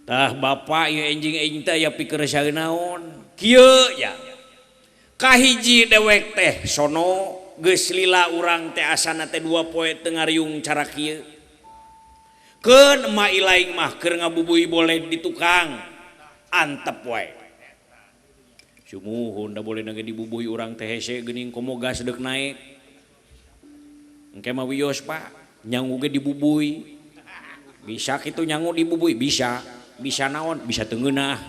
Tah bapak ieu enjing-enjing teh aya pikir naon. Kieu ya. Kahiji dewek teh sono geus lila urang teh asana teh 2 poe teu ngariung cara kieu. Keun ma ilaing mah keur ngabubui boleh di tukang antep wae. Sumuhun da boleh nage dibubui urang teh hese geuning komo gas deuk naik. Engke mah wios Pak, nyangu ge dibubui. Bisa kitu nyangu dibubui bisa. Bisa naon, bisa teu ngeunah.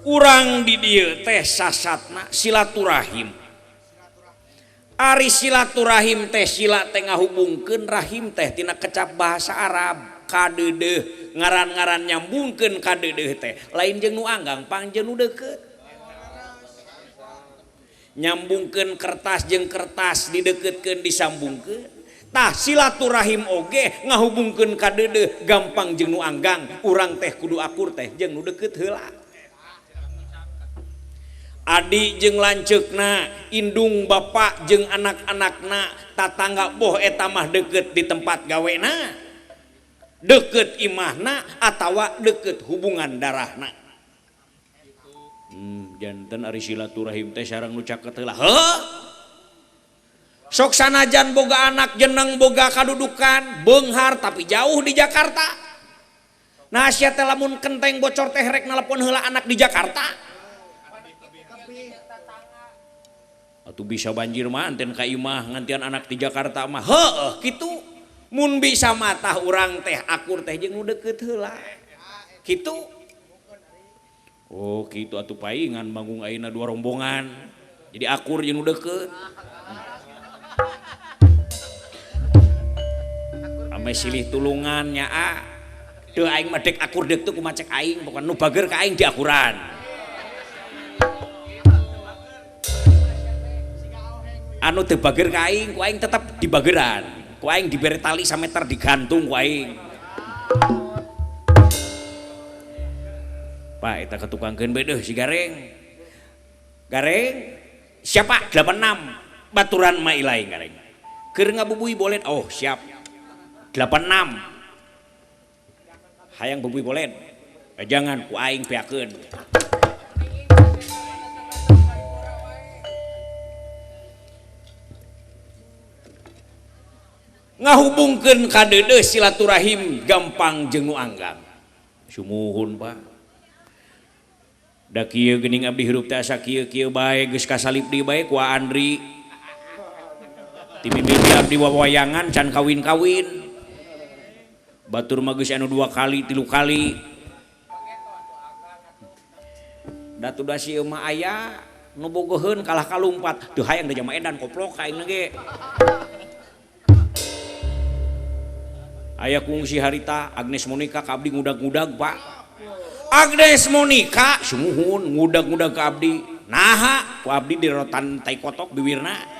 Urang di dieu teh sasatna silaturahim. Ari silaturahim teh sila teh ngahubungkeun rahim teh tina kecap bahasa Arab kadeudeuh ngaran-ngaran nyambungkeun kadeudeuh teh lain jeung nu anggang pang jeung nu deukeut. Nyambungkeun kertas jeung kertas dideuketkeun disambungkeun. Tah silaturahim oge ngahubungkeun kadeudeuh gampang jeung nu anggang urang teh kudu akur teh jeung nu deukeut heula. Adi jeung lanceukna, indung bapak jeung anak-anakna, tatangga boh eta mah deukeut di tempat gawena, deukeut imahna atawa deukeut hubungan darahna. Janten ari silaturahim teh sareng nu caket heula. Heuh. Sok sanajan boga anak jeneng boga kadudukan, beunghar tapi jauh di Jakarta. Nah sia teh lamun kenteng bocor teh rek nelepon heula anak di Jakarta. Atuh bisa banjir mah anten ka imah ngantian anak di Jakarta mah heueuh kitu. Mun bisa matah urang teh akur teh jeung nu deukeut heula. Kitu. Oh kitu atuh paingan manggung ayeuna 2 rombongan. Jadi akur jeung nu deukeut. Ame silih tulungan nya a. Teu aing mah dek akur deuk teu kumaha cek aing pokona nu bager ka aing diakuran. Anu teu bager ka aing, ku aing tetep dibageran. Ku aing dibere tali sameter digantung ku aing. Pak eta ketukangkeun bae deuh si Gareng. Gareng siapa? 86 baturan ma ilaing Gareng. Keur ngabubui bolet, oh siap. 86. Hayang bubui bolet. Jangan ku aing beakeun. Ngahubungkeun kadeudeuh silaturahim gampang jeung nu anggang. Sumuhun Pak. Da kieu geuning abdi hirup teh asa kieu-kieu bae geus kasalip deui bae ku Andri. Ti mimiti abdi wawayangan can kawin-kawin. Batur mah geus anu 2 kali, 3 kali. Datu da si mah aya nu bogoheun kalah kalumpat. Teu hayang da jama edan koplok ka aing ge. Aya kungsi harita Agnes Monica ka abdi ngudag-ngudag Pak. Agnes Monica sumuhun ngudag-ngudag ka abdi. Naha ku abdi dirotan tai kotok biwirna.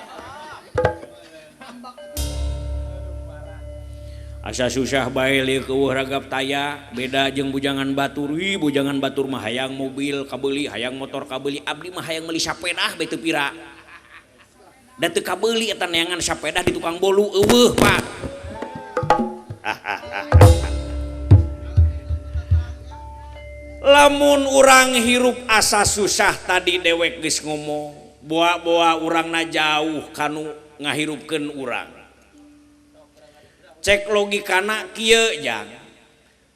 Asa susah bae lieu keueuh ragap taya beda jeung bujangan batur. Wih bujangan batur mah hayang mobil kabeuli, hayang motor kabeuli, abdi mah hayang meuli sapedah bae teu pira. Da teu kabeuli eta neangan sapedah di tukang bolu eueuh Pak. Lamun urang hirup asa susah tadi dewek geus ngomong, boa-boa urangna jauh kanu ngahirupkeun urang. Cek logikana kieu jang.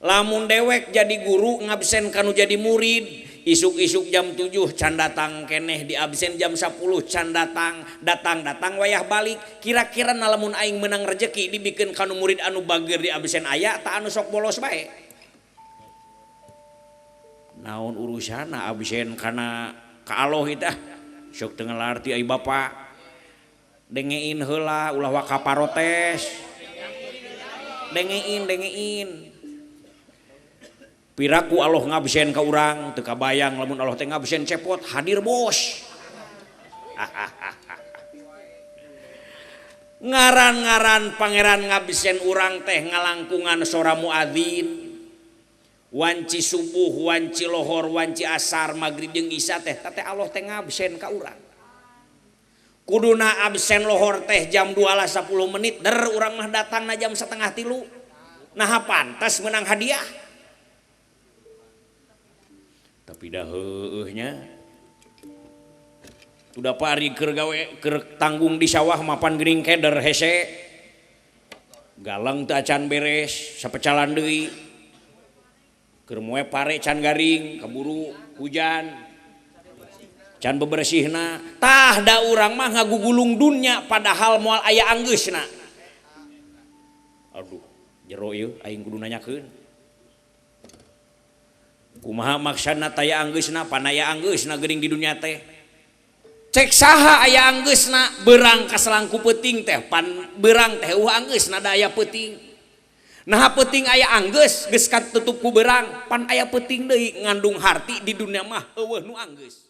Lamun dewek jadi guru ngabsen kanu jadi murid, isuk-isuk jam 7 can datang keneh di absen jam 10 can datang, datang-datang wayah balik. Kira-kira lamun aing menang rejeki dibikeun kanu murid anu bager di absen aya tak anu sok bolos bae. Naon urusanna absen kana ka Allah tah sok teu ngalarti ai bapak. Dengein heula ulah waka parotes. Dengein dengein. Piraku Allah ngabsen ka urang teu kabayang lamun Allah teh ngabsen cepot hadir bos. Ngaran-ngaran pangeran ngabsen urang teh ngalangkungan sora muadzin. Wanci subuh, wanci lohor, wanci asar, maghrib jeung isya teh teh Allah teh ngabsen ka urang. Kuduna absen lohor teh jam 2:10 der urang mah datangna jam 2:30. Nah pantas menang hadiah. Tapi dah heueuh nya. Udah pari keur gawe keur tanggung di sawah mapan geuning keder hese. Galang teu acan beres, sapecalan deui. Keur moe pare can garing, keburu hujan. Can bebersihna. Tah da urang mah ngagugulung dunya padahal moal aya anggeusna. Aduh, jero ieu aing kudu nanyakeun. Kumaha maksana taya anggeusna, panaya anggeusna geuning di dunya teh. Cek saha aya anggeusna beurang kaselangku peuting teh pan beurang teh eueuh anggeusna da aya peuting. Nah peuting aya anggeus geus katutup ku beurang pan aya peuting deui ngandung harti di dunia mah eueuh nu anggeus.